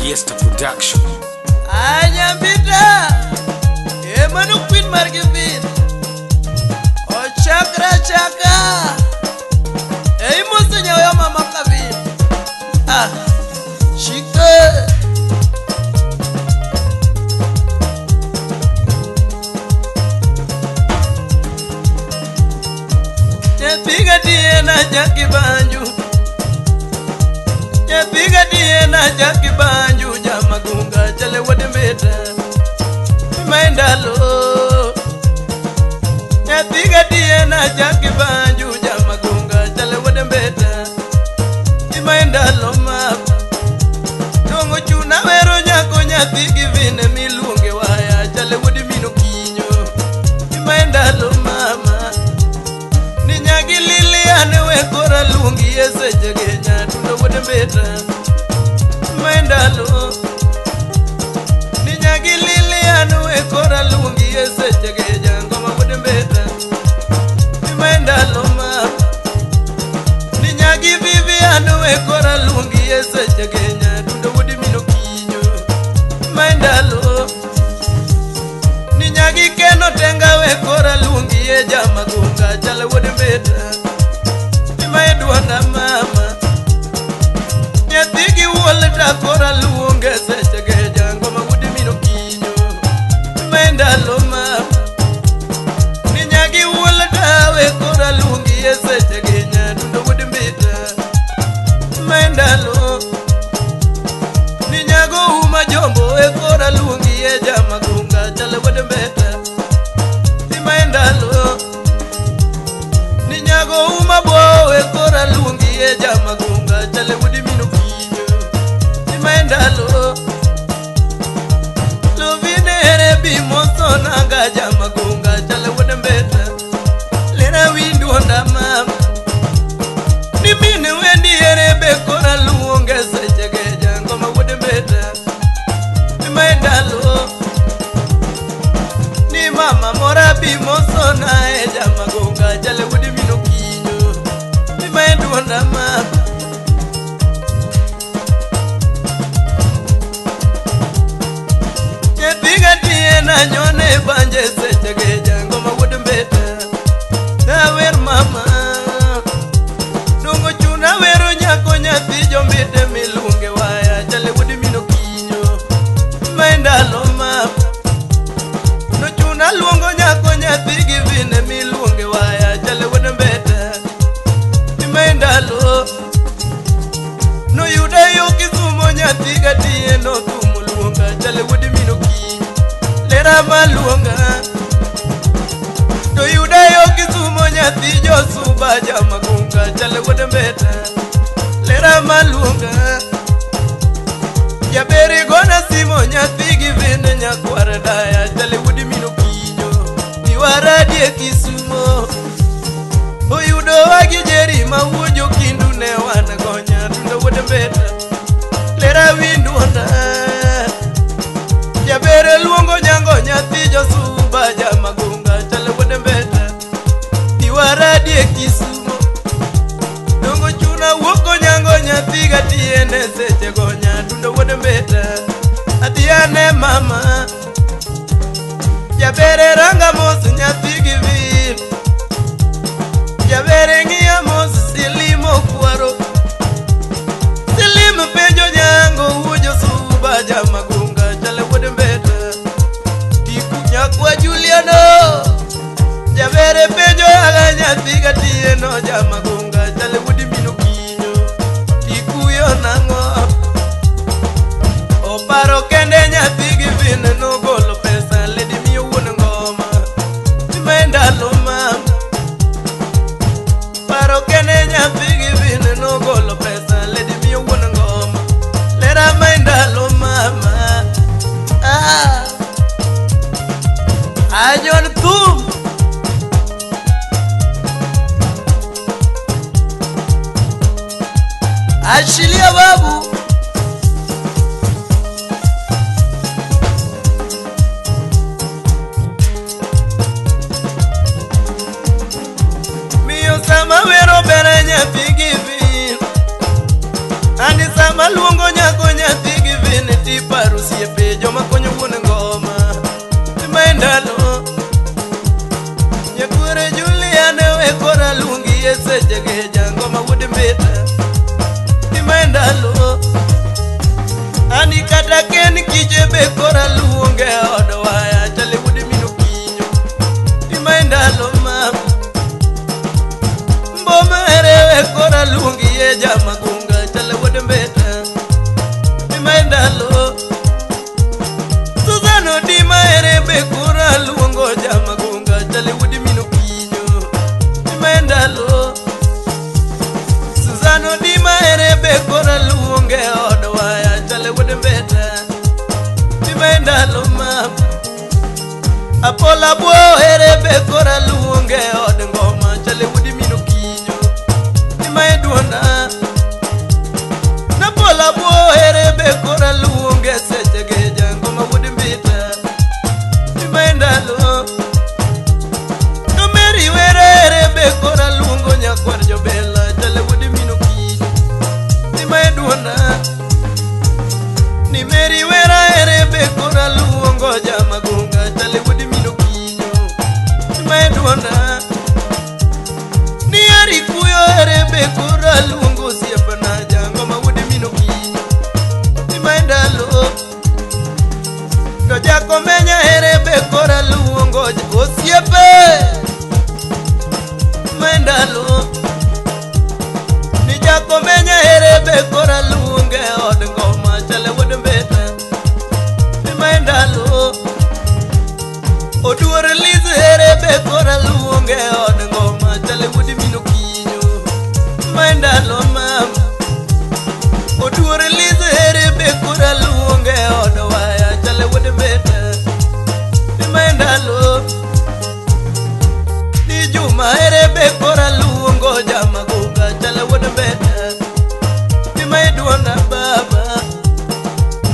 Fiesta Production. Anyambita emano queen mar givin ochakre achaka e imoso nyaoyo mama kavin ah shike nyapiga tiena jakibanju nyapiga tiena jakibanju jamagunga chale wadembeta maendalo nyapiga tiena jakibanju jamagunga chale wadembeta maendalo mama dongo chuna wero nyako nyathi gi vine miluonge waya chale wuod mino kinyo maendalo mama ni nyagi Lilian we kora luongi e sechege nyatundo wuod mbeta maendalo ni nyagi Lilian we kora luongi e sechege jangoma wuod mbeta maendalo mama ni nyagi Vivian we kora luongi e sechege nyatundo wuod mino kinyo maendalo ni nyagi keno tenga we kora luongi e jamagunga chale wuod mbeta maedwanda mama nyathi gi wuol ta kora luonge sechege jangoma wuod mino kinyo maendalo mama ni nyagi wuol ta we kora luongi e sechege nyatundo wuod mbeta maendalo ni nyago uma jombo we kora luongi e jamagunga chale wuod mbeta maendalo ni nyago uma bo we kora luongi e jamagunga chale wuod mino kinyo maendalo lovinere bimosonanga jamagunga chale wuod mbeta lera winduonda mama ni mine wendiere be kora luonge sechege jangoma wuod mbeta maendalo ni mama mora bimosona e jamagunga chale wuod mino kinyo maenduonda mama nyapiga tiena nyone banje sechege jangoma wuod mbeta tawer mama dongo chuna wero nyako nyathi jombete miluonge waya chale wuod mino kinyo maendalo mama nochuna luongo nyako nyathi gi vine miluonge waya chale wuod mbeta maendalo noyuda yo Kisumo nyathi gatieno thumo luonga chale wuod mino kinyo lera maluonga to yuda yo Kisumo nyathi josuba jamagunga chale wuod mbeta lera maluonga jaberi gona simo nyathi gi vine nyakwar daya chale wuod mino kinyo iwaradie Kisumo oyudo wagi jeri mawuojo kindu ne wan gonya tundo wuod mbeta lera winduonda jabere luongo nyango nyathi josuba jamagunga chale wuod mbeta iwaradie Kisumo dongo chuna wuoko nyango nyathi gatiene seche gonya tundo wuod mbeta adhiane mama jabere ranga mos nyathi gi vin jabere ng'iya mos silimo kwaro silim penjo nyango wuojo suba jamagunga chale wuod mbeta tiku nyakwa Juliano jabere penjo aga nyathi gatieno jamagunga chale wuod mino kinyo tikuyo nang'o oparo kende nyathi gi vine nogolo pesa ledi miyo wuon ngoma maendalo mama paro kende nyathi gi vine nogolo pesa ledi miyo wuon ngoma lera maendalo mama ah ajon thum ashilia babu miyo sama wero bere nyathi gi vin ani sama luongo nyako nyathi gi vin tiparo osiepe joma konyo wuon ngoma. Mae ndalo nyakwere Julian we kora luongi e sechege jangoma wuod Mbita. Mae ndalo ani kata ken kije be kora luonge od waya chale wuod mino kinyo. Mae ndalo ma mboma ere we kora luongi e jamagunga chale wuod Mbita. Mae ndalo Suzano di maere be kora luongo jamagunga chale wuod mino kinyo. Mae ndalo Suzano di maere be kora luonge od waya chale wuod Mbita. Mae ndalo ma Apola bwo ere be kora luonge od ngoma chale wuod mino kinyo. Mae duona Napola bwo ere be kora luonge sechege jangoma wuod Mbita. Mae ndalo to Mary were ere be kora luongo nyakwar Jobela chale wuod mino kinyo. Mae duona ni Mary wera ere be kora luongo jamagunga chale wuod mino kinyo. Mae duona ni ari kuyo ere be kora luongo osiepna jangoma wuod mino kinyo. Mae ndalo to Jakomenya ere be kora luongo osiepe. Mae ndalo ni Jakomenya ere be kora luonge od ngoma chale wuod Mbita. Mae ndalo Oduor Liz ere be kora luonge od ngoma chale wuod mino kinyo. Mae ndalo mama Oduor Liz ere be kora luonge od waya chale wuod Mbita. Mae ndalo ni Juma ere be kora luongo jamagunga chale wuod Mbita. Mae duona baba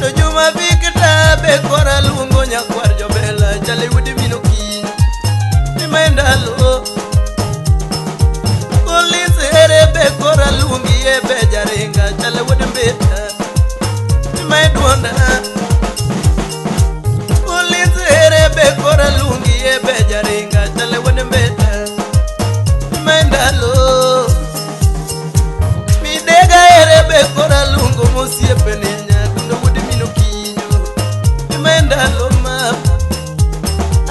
to Juma Victor be kora luongo nyakwar Jobela chale wuod mino kinyo. Mae ndalo Collins ere be kora luongi e be jaringa chale wuod Mbita. Mae duona Collins ere be kora luongi e be jaringa chale wuod Mbita. Mae ndalo Midega ere be kora luongo mosiepene nyadundo wuod mino kinyo. Mae ndalo ma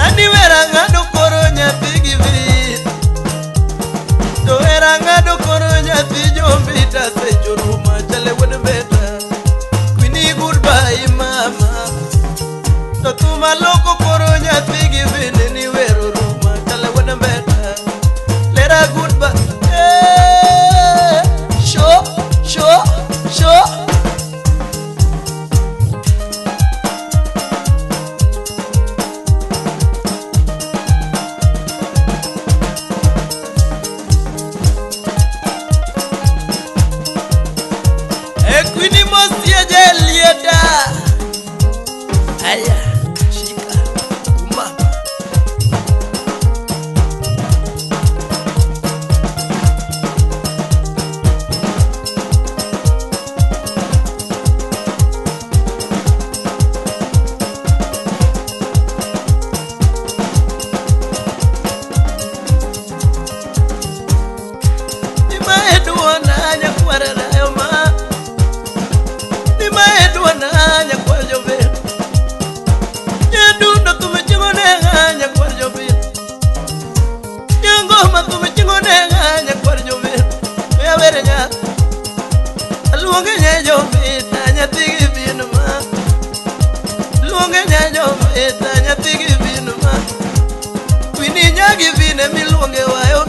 Andi wera ng'ado koro nyathi gi vit to wera ng'ado koro nyathi Jombita sechoruma chale wuod Mbita. Queenie goodbye mama to thuma loko koro nyathi gi vine ni wero ruma chale wuod Mbita. Lera goodbye show show show. Queenie mosie jelieda. Aya shika umama. Mae duona nyakwar Rayo ma. Mae duona nyakwar Jobela. Nyadundo thum chingo nega nyakwar Jobela. Nyangoma thum chingo nega nyakwar Jobela. We awere nya aluonge nya Jombita nyathi gi bin ma. Luonge nya Jombita nyathi gi bin ma. Queenie nyagi vine miluonge wayo.